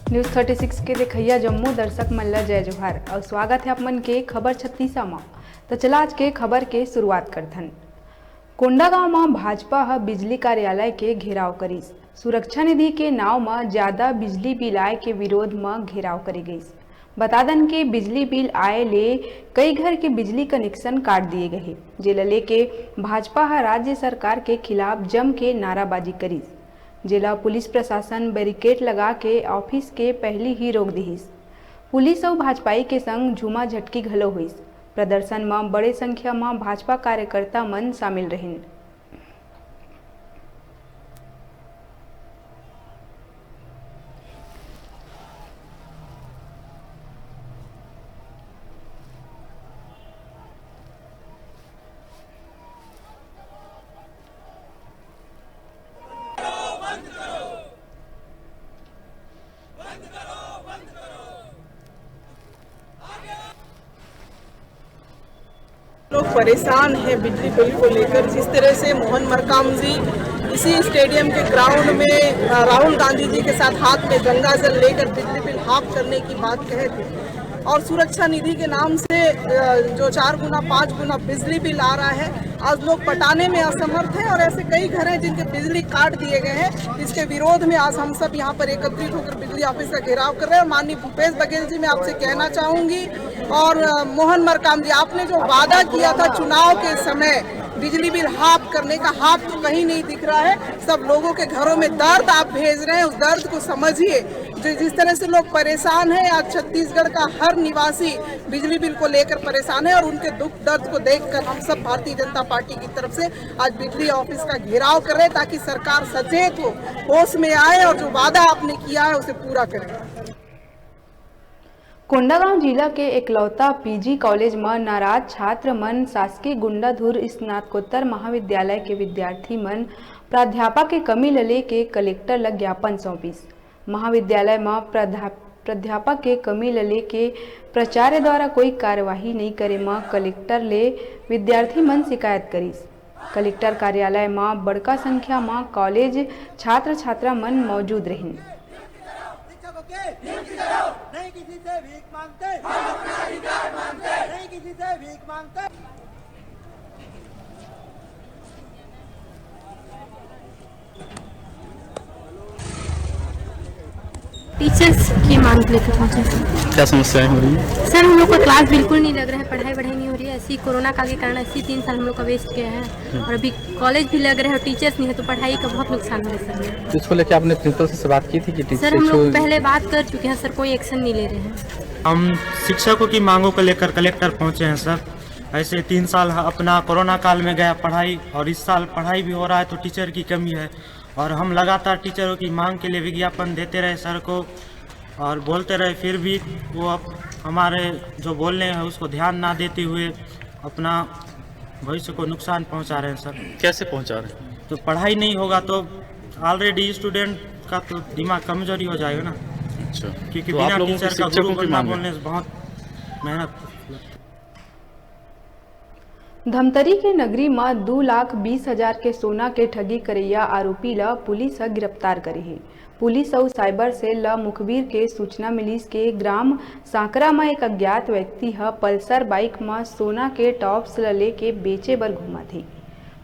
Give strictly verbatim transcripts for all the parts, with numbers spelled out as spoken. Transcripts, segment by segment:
News thirty six के देखइया जम्मो दर्शक मन ल जय जोहार अउ स्वागत हे आप मन के खबर छत्तीसा म। त चला आज के खबर के शुरुआत करथन। कोंडागांव म भाजपा ह बिजली कार्यालय के घेराव करिस। सुरक्षा निधि के नाव म ज्यादा बिजली बिल आय के विरोध म घेराव करे गइस। बता दन के बिजली बिल आय ले कई घर के बिजली कनेक्शन काट दिए गए हे, जेला लेके भाजपा ह राज्य सरकार के खिलाफ जम के नाराबाजी करिस, जेला पुलिस प्रशासन बैरिकेड लगा के ऑफिस के पहली ही रोक दिहिस। पुलिस अउ भाजपाई के संग झूमा झटकी घलो होइस। प्रदर्शन म बड़े संख्या म भाजपा कार्यकर्ता मन शामिल रहिन। लोग परेशान हैं बिजली बिल को लेकर। जिस तरह से मोहन मरकाम जी इसी स्टेडियम के ग्राउंड में, अ, राहुल गांधी जी के साथ हाथ में गंगा जल लेकर बिजली बिल हाफ करने की बात कहे थे और सुरक्षा निधि के नाम से, अ, जो चार गुना, पाँच गुना बिजली बिल आ रहा है, आज लोग पटाने में असमर्थ हैं और ऐसे कई घर हैं जिनके बिजली काट दिए गए हैं। इसके विरोध में आज हम सब यहाँ पर एकत्रित होकर बिजली ऑफिस का घेराव कर रहे हैं। माननीय भूपेश बघेल जी, मैं आपसे कहना चाहूँगी और, अ, मोहन मरकाम जी, आपने जो वादा किया था चुनाव के समय बिजली बिल हाफ करने का, हाफ तो कहीं नहीं दिख रहा है। सब लोगों के घरों में दर्द आप भेज रहे हैं, उस दर्द को समझिए। जो, जिस तरह से लोग परेशान हैं, आज छत्तीसगढ़ का हर निवासी बिजली बिल को लेकर परेशान है और उनके दुख दर्द को देखकर हम सब भारतीय जनता पार्टी की तरफ से आज बिजली ऑफिस का घेराव कर रहे हैं, ताकि सरकार सचेत हो, होश में आए और जो वादा आपने किया है, उसे पूरा करें। कोंडागांव जिला के एकलौता पीजी कॉलेज म नाराज छात्र मन शासकीय गुंडाधुर स्नातकोत्तर महाविद्यालय के विद्यार्थी मन प्राध्यापक के कमी ल लेके कलेक्टर ल ज्ञापन सौंपिस। महाविद्यालय म प्राध्या-, प्राध्यापक के कमी ल लेके प्राचार्य द्वारा कोई कार्यवाही नइ करे म कलेक्टर ले विद्यार्थी मन शिकायत करिस। कलेक्टर कार्यालय म बड़का संख्या म कॉलेज छात्र छात्रा मन मौजूद रहिन। शिक्षकों के नहीं किसी से भीख मांगते, हम अपना अधिकार मांगते, नहीं किसी से भीख मांगते। टीचर्स की मांग लेकर पहुंचे सर। क्या समस्याएं हो रही हैं? सर, हम लोग का क्लास बिल्कुल नहीं लग रहा है, पढ़ाई वढ़ाई नहीं हो रही है। ऐसी कोरोना काल के कारण ऐसी तीन साल हम लोग का वेस्ट गया है। हम्म। और अभी कॉलेज भी लग रहा है और टीचर्स नहीं है, तो पढ़ाई का बहुत नुकसान हो रहा है सर। तो इसको लेके आपने प्रिंसिपल से बात की थी कि सर, टीचर हम लोग छो- पहले बात कर चुके हैं सर, कोई एक्शन नहीं ले रहे हैं। हम शिक्षकों की मांगों को लेकर कलेक्टर पहुंचे हैं सर। ऐसे तीन साल अपना कोरोना काल में गया पढ़ाई, और इस साल पढ़ाई भी हो रहा है तो टीचर की कमी है, और हम लगातार टीचरों की मांग के लिए विज्ञापन देते रहे सर को और बोलते रहे, फिर भी वो अब हमारे जो बोलने हैं उसको ध्यान ना देते हुए अपना भविष्य को नुकसान पहुंचा रहे हैं सर। कैसे पहुंचा रहे हैं? तो पढ़ाई नहीं होगा तो ऑलरेडी स्टूडेंट का तो दिमाग कमजोरी हो जाएगा ना। अच्छा, क्योंकि तो आप बिना लोगों की टीचर का शिक्षकों गुरु की बनना मांग है? बोलने से बहुत मेहनत लगता है। धमतरी के नगरी म दू लाख बीस हजार के सोना के ठगी करइया आरोपी ल पुलिस ह गिरफ्तार करे हे। पुलिस अउ साइबर सेल ल मुखबिर के सूचना मिलिस के ग्राम सांकरा म एक अज्ञात व्यक्ति ह पल्सर बाइक म सोना के टॉप्स ल लेके बेचे बर घूमत हे।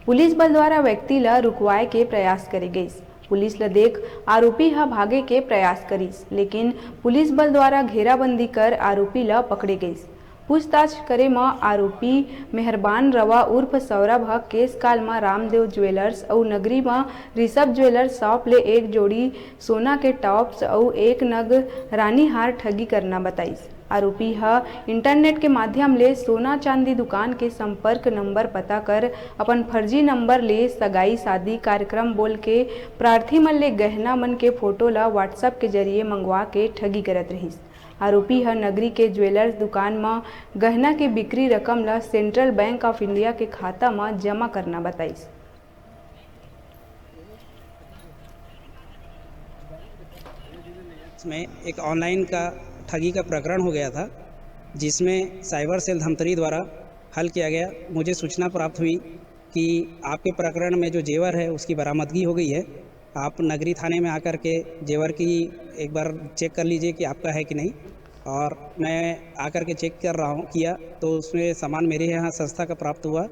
पुलिस बल द्वारा व्यक्ति ल रुकवाए के प्रयास करे गइस। पुलिस ल देख आरोपी ह भागे के प्रयास करिस, लेकिन पुलिस बल द्वारा घेराबंदी कर आरोपी ल पकड़े गइस। पूछताछ करे म आरोपी मेहरबान रवा उर्फ सौरभ ह केसकाल म रामदेव ज्वेलर्स अउ नगरी म ऋषभ ज्वेलर्स शॉप ले एक जोड़ी सोना के टॉप्स अउ एक नग रानीहार ठगी करना बताइस। आरोपी ह इंटरनेट के माध्यम ले सोना चांदी दुकान के संपर्क नंबर पता कर अपन फर्जी नंबर ले सगाई शादी कार्यक्रम बोल के प्रार्थी मन ले गहना मन के फोटो ल WhatsApp के जरिए मंगवा के ठगी करत रहिस। आरोपी ह नगरी के ज्वेलर्स दुकान म गहना के बिक्री रकम ल Central Bank of India के खाता म जमा करना बताइस। में एक ऑनलाइन का ठगी का प्रकरण हो गया था, जिसमें साइबर सेल धमतरी द्वारा हल किया गया। मुझे सूचना प्राप्त हुई कि आपके प्रकरण में जो जेवर है, उसकी बरामदगी हो गई है। आप नगरी थाने में आकर के जेवर की एक बार चेक कर लीजिए कि आपका है कि नहीं। और मैं आकर के चेक कर रहा हूँ, किया, तो उसमें सामान मेरे यहाँ संस्था का प्राप्त हुआ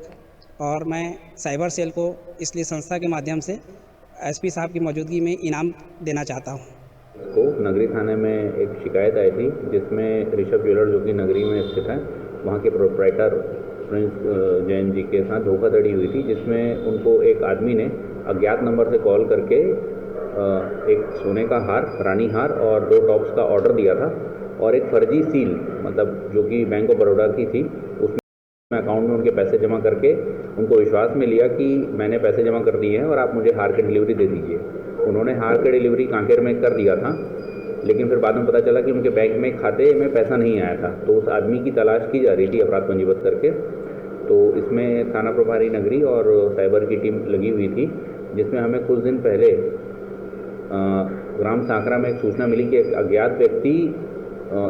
और मैं साइबर सेल को इसलिए संस्था के माध्यम से एसपी साहब की मौजूदगी में इनाम देना चाहता हूँ। को नगरी थाने में एक शिकायत आई थी, जिसमें ऋषभ ज्वेलर, जो कि नगरी में स्थित है, वहाँ के प्रोप्राइटर प्रिंस जैन जी के साथ धोखाधड़ी हुई थी, जिसमें उनको एक आदमी ने अज्ञात नंबर से कॉल करके एक सोने का हार, रानी हार और दो टॉप्स का ऑर्डर दिया था और एक फर्जी सील, मतलब जो कि बैंक ऑफ बड़ौदा की थी, उसमें अकाउंट में उनके पैसे जमा करके उनको विश्वास में लिया कि मैंने पैसे जमा कर दिए हैं और आप मुझे हार की डिलीवरी दे दीजिए। उन्होंने हार की डिलीवरी कांकेर में कर दिया था, लेकिन फिर बाद में पता चला कि उनके बैंक में, खाते में पैसा नहीं आया था। तो उस आदमी की तलाश की जा रही थी अपराध पंजीबद्ध करके। तो इसमें थाना प्रभारी नगरी और साइबर की टीम लगी हुई थी, जिसमें हमें कुछ दिन पहले ग्राम सांकरा में एक सूचना मिली कि एक अज्ञात व्यक्ति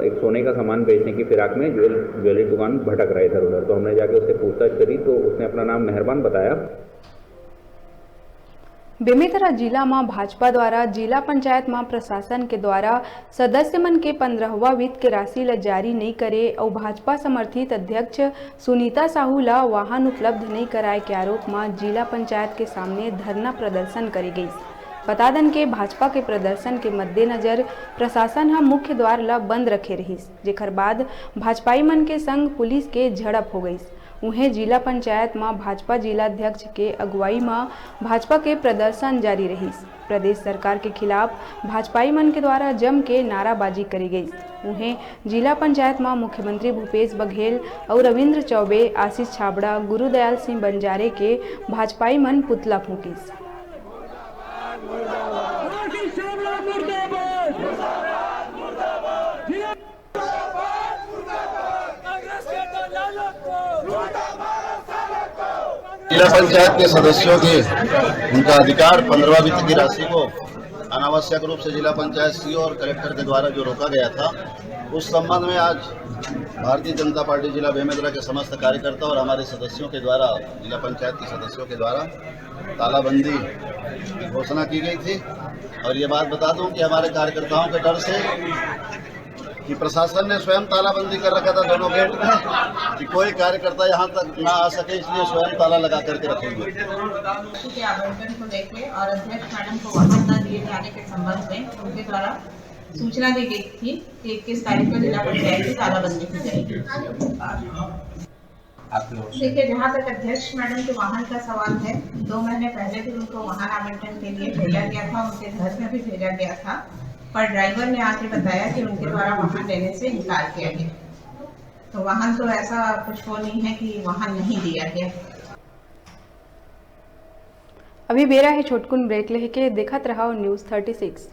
एक सोने का सामान बेचने की फिराक में ज्वेल ज्वेलरी दुकान भटक रहा है इधर उधर। तो हमने जाके उससे पूछताछ करी तो उसने अपना नाम मेहरबान बताया। बेमेतरा जिला म भाजपा द्वारा जिला पंचायत म प्रशासन के द्वारा सदस्य मन के पंद्रहवा वित्त के राशि ल जारी नइ करे अउ भाजपा समर्थित अध्यक्ष सुनीता साहू ल वाहन उपलब्ध नइ कराए के आरोप म जिला पंचायत के सामने धरना प्रदर्शन करे गइस। बता दन के भाजपा के प्रदर्शन के मद्देनजर प्रशासन ह मुख्य द्वार ल बंद रखे रहिस, जेखर बाद भाजपाई मन के संग पुलिस के झड़प हो गइस। उहें जिला पंचायत म भाजपा जिला अध्यक्ष के अगुवाई म भाजपा के प्रदर्शन जारी रहिस। प्रदेश सरकार के खिलाफ भाजपाई मन के द्वारा जम के नाराबाजी करे गइस। उहें जिला पंचायत म मुख्यमंत्री भूपेश बघेल अउ रविंद्र चौबे, आशीष छाबड़ा, गुरुदयाल सिंह बंजारे के भाजपाई मन पुतला फूंकिस। जिला पंचायत के सदस्यों के उनका अधिकार पंद्रहवाँ वित्त की राशि को अनावश्यक रूप से जिला पंचायत सीईओ और कलेक्टर के द्वारा जो रोका गया था, उस संबंध में आज भारतीय जनता पार्टी जिला बेमेतरा के समस्त कार्यकर्ता और हमारे सदस्यों के द्वारा, जिला पंचायत के सदस्यों के द्वारा तालाबंदी की घोषणा की गई थी। और ये बात बता दूं कि हमारे कार्यकर्ताओं के डर से कि प्रशासन ने स्वयं तालाबंदी कर रखा था दोनों गेट में, कि कोई कार्यकर्ता यहाँ तक ना आ सके, इसलिए स्वयं ताला लगा करके रखे हुए। के आवंटन को लेके और अध्यक्ष मैडम को वाहन न दिए जाने के संबंध में उनके द्वारा सूचना दी गई थी कि इक्कीस तारीख को जिला पंचायत की तालाबंदी की जाएगी। देखिए, जहाँ तक अध्यक्ष मैडम के वाहन का सवाल है, दो महीने पहले भी उनको वाहन आवंटन के लिए भेजा गया था, उनके घर में भी भेजा गया था, पर ड्राइवर ने आके बताया कि उनके द्वारा वाहन लेने से इनकार किया गया। तो वाहन तो ऐसा कुछ वो नहीं है कि वाहन नहीं दिया गया। अभी बेरा हे छोटकुन ब्रेक लेके, देखत रहो न्यूज़ थर्टी सिक्स।